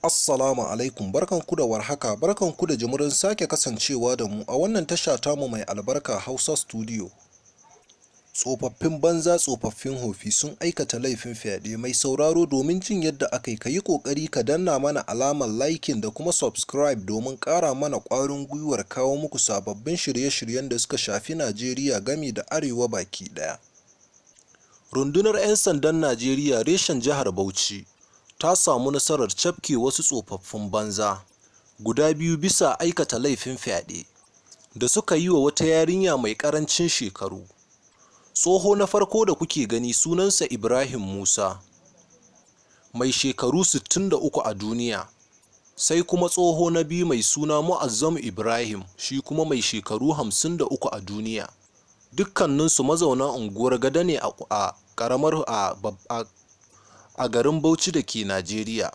Assalamu alaikum, barkanku da warhaka, barkanku da jimirin sake kasancewa da mu a wannan tasha tamu mai albarka, Hausa Studio. Tsofaffin banza, tsofaffin hofi sun aikata laifin fyaɗe. Mai sauraro, domin jin yadda aka yi, ka yi ƙoƙari ka danna mana alamar liking da kuma subscribe domin ƙara mana ƙwarin gwiwar kawo muku sababbin shirye-shiryen da suka shafi Najeriya gami da Arewa baki ɗaya. Rundunar 'Yan Sandan Najeriya reshen jihar Bauchi ta samu nasarar cafke wasu tsofaffin banza guda biyu bisa aikata laifin fyaɗe da suka yi wa wata yarinya mai ƙarancin shekaru. Tsoho na farko da kuke gani sunansa Ibrahim Musa, mai shekaru 63 a duniya, sai kuma tsoho na biyu mai suna Mu'azzamu Ibrahim, shi kuma mai shekaru 53 a duniya. Dukkaninsu mazauna unguwar Gada ne a ƙaramar a garin Bauchi da ke Najeriya.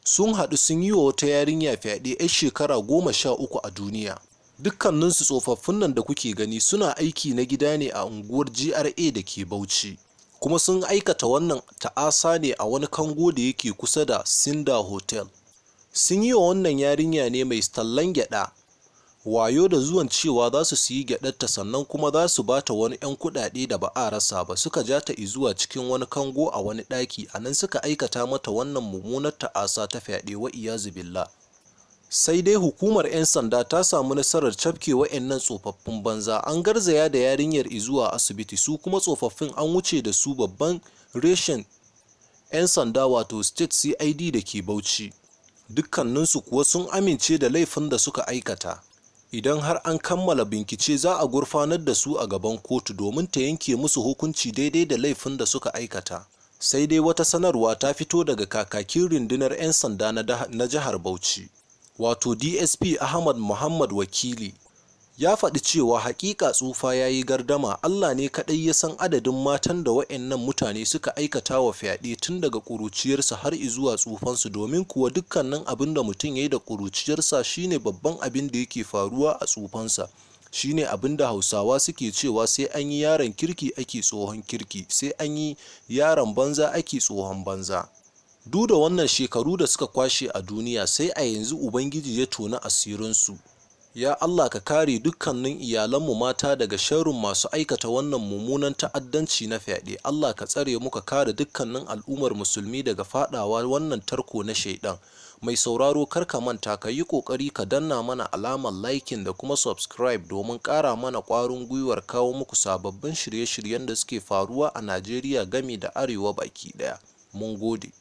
Sun haɗu sun yi wa wata yarinya fyaɗe 'yar shekara 13 a duniya. Dukkaninsu tsofaffin nan da kuke gani suna aiki na gida ne a unguwar GRA da ke Bauchi, kuma sun aikata wannan ta'asa ne a wani kango da yake kusa da Sinda Hotel. Sun yi wa wannan yarinya ne mai tallan gyaɗa wayo da zuwan cewa za su siyi gyaɗarta, sannan kuma za su ba ta wani 'yan kuɗaɗe da ba a rasa ba. Suka ja ta izuwa cikin wani kango a wani ɗaki, a nan suka aikata mata wannan mummunar ta'asa ta fyaɗe, wa iyazu billah. Sai dai hukumar 'yan sanda ta samu nasarar cafke wa'annan tsofaffin banza. An garzaya da yarinyar izuwa asibiti, su kuma tsofaffin an wuce da su babban reshen 'yan sanda, wato State CID da ke Bauchi. Dukkaninsu kuwa sun amince da laifin da suka aikata. Idan har an kammala bincike, za a gurfanar da su a gaban kotu domin ta yanke musu hukunci daidai da laifin da suka aikata. Sai dai wata sanarwa ta fito daga kakakin rundunar 'yan sanda na jihar Bauchi, wato DSP Ahmad Muhammad Wakili, ya faɗi cewa haƙiƙa tsufa ya yi gardama, Allah ne kaɗai ya san adadin matan da wa'annan mutane suka aikata wa fyaɗe tun daga ƙuruciyarsu har izuwa tsufansu, domin kuwa dukkanin abin da mutum ya yi da ƙuruciyarsa shine babban abin da yake faruwa a tsufansa. Shine abin da Hausawa suke cewa, sai an yi yaron kirki ake tsohon kirki, sai an yi yaron banza ake tsohon banza. Duk da wannan shekaru da suka kwashe a duniya, sai a yanzu Ubangiji ya toni asirinsu. Ya Allah, ka kare dukkanin iyalanmu mata daga sharrin masu aikata wannan mummunan ta'addanci na fyaɗe. Allah ka tsare mu, ka kare dukkanin al'ummar Musulmi daga faɗawa wannan tarko na shaiɗan. Mai sauraro, kar ka manta ka yi ƙoƙari ka danna mana alamar liking da kuma subscribe domin ƙara mana ƙwarin gwiwar kawo muku sababbin shirye-shiryen da suke faruwa a Najeriya gami da Arewa baki ɗaya. Mun gode.